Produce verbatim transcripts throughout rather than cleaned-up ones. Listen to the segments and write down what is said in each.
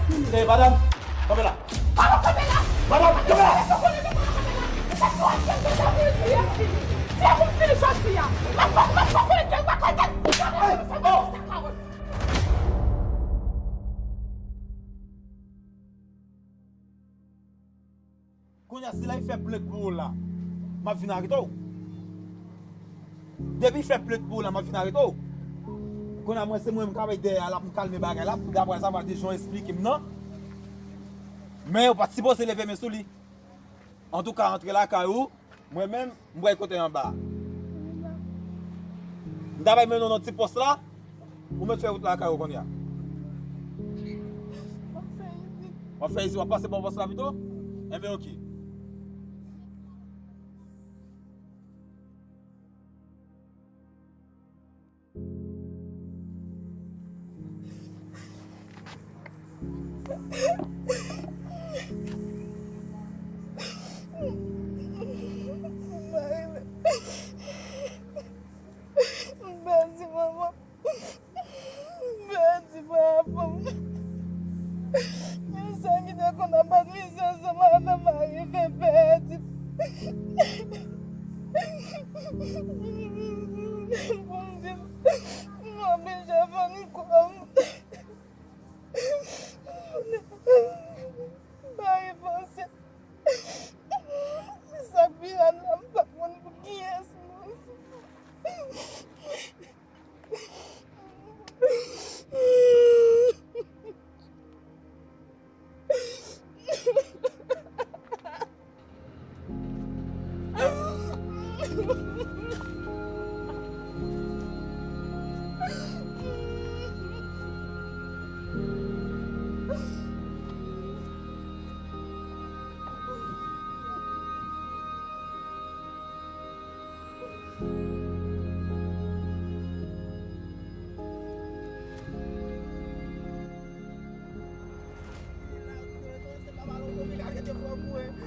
Ey, madanm, kanpe la. Madanm, kanpe la. Kounye a, si la y fè plent pou ou la, m ap vin arete w. Depi y fè plent pou ou la, m ap vin arete w. Kounye a, mwen, se mwen menm k ap dèyè a, l ap kalme bagay la, daprè sa, pa de jan w esplike m nan. Men yo pa t sipoze leve men sou li. Antouka, antre lakay ou, mwen menm, m pral kote anba. M ta bay mennen w nan ti pòs la, ou mèt fè wout lakay ou kounye a. W ap fè isit. W ap fè isit, w ap pase bò pòs la pito? Enben, oke. Pèdi manman. Pèdi papa m. Misye ki te konn ap bat misye ansanm avè m arive pèdi. Pou m di m, m oblije vann kò m. Mari Fransè. Sa k pi rad la, m pa konn pou kiyès mwen.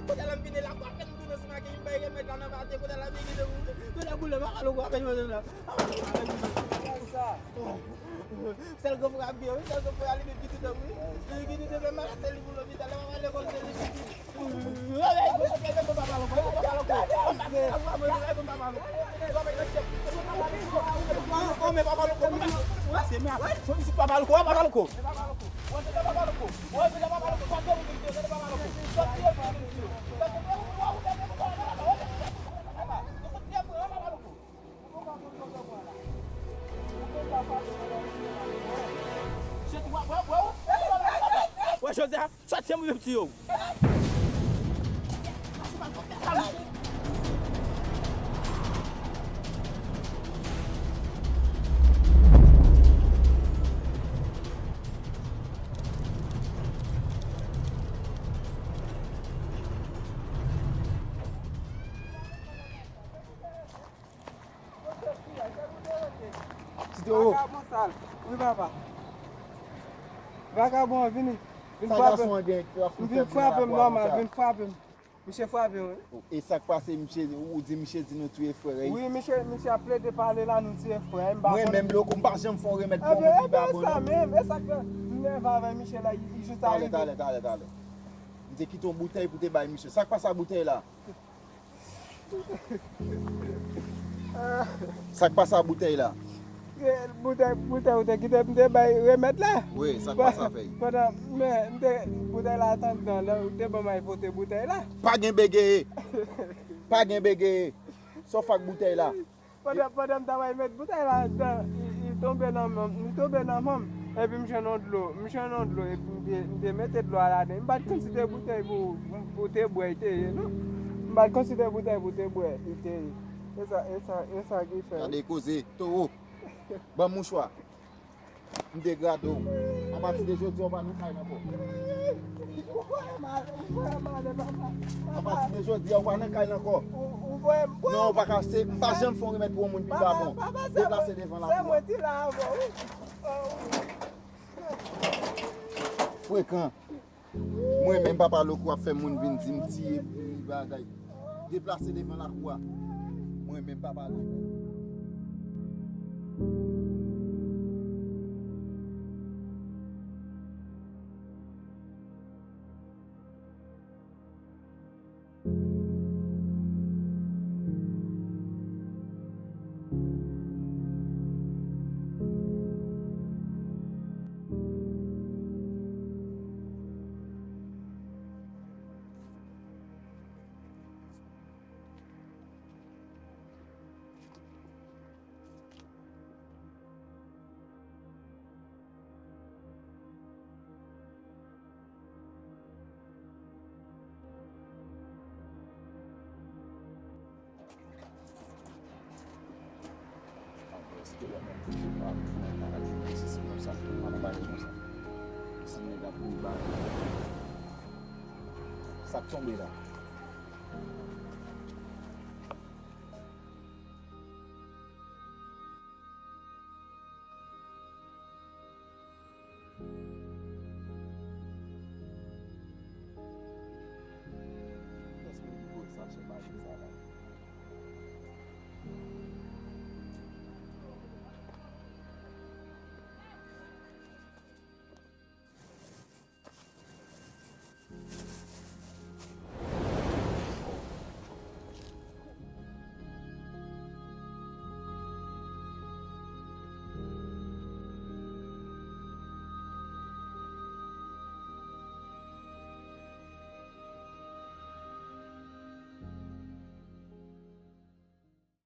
Kote la m vini la, m pa fè m tounen sou makiy, m bay remèd la nan maten, kote la m vini de mouri. Kote boule, papa Loko, apèn mwen la. Sèl gwo frè ap byen, wi, sèl gwo frè a li menm ki toutan m, wi. Li ki toutan m, malad, se li pou lopital, lè papa Loko, se li ki Wè, Jozè, sòti, m ap tiye w. Ti Toro. Vagabon sal. Wi, papa. Vagabon an vini. Vin frape m. M vin frape m nòmal, vin frape m. Misye frape m, wi. E sa k pase, misye, ou di misye di nou touye frè, wi. Wi, misye, misye ap plede pale la, nou touye frè, m pa konn. Mwen menm, Loko, m pa janm fè yon remèd pou yon moun ki pa bon, non. E sa menm, e sa k fè m nève avè misye la, li jis arive. Talè, talè, talè, talè. M te kite yon boutèy pou te bay misye. Sa k pase ak boutèy la? Sa k pase ak boutèy la? Boutèy, boutèy ou te kite m te bay remèd la. Wi, sa k pase avè l? Pandan, men, m te, boutèy la anndan, lè ou te ban m al pote boutèy la. Pa gen bege! Pa gen bege! Sa w fè ak boutèy la? Pandan, pandan m ta pral met boutèy la anndan, li, li tonbe nan men m, li tonbe nan men m. Epi m jwenn yon dlo, m jwenn yon dlo, epi m te, m te mete dlo a ladan. M pa t konn si te boutèy pou, pou te bwè li te ye, non. M pa t konn si te boutèy pou te bwè li te ye. E sa, e sa, e sa ki fè. Gade koze, Toro. Ban m mouchwa. M degrade w. Apati de jodi a, w pa nan kay la ankò. Apati de jodi a, w pa nan kay la ankò. Non, w pa ka, se, m pa janm fè yon remèd pou yon moun ki pa bon. Deplase devan lakou a. Frekan. Mwen menm, papa Loko ap fè moun vin di m tiye bagay. Deplase devan lakou a. Mwen menm, papa Loko. Sa k tonbe la? Sa se pou sa, se pa sa la.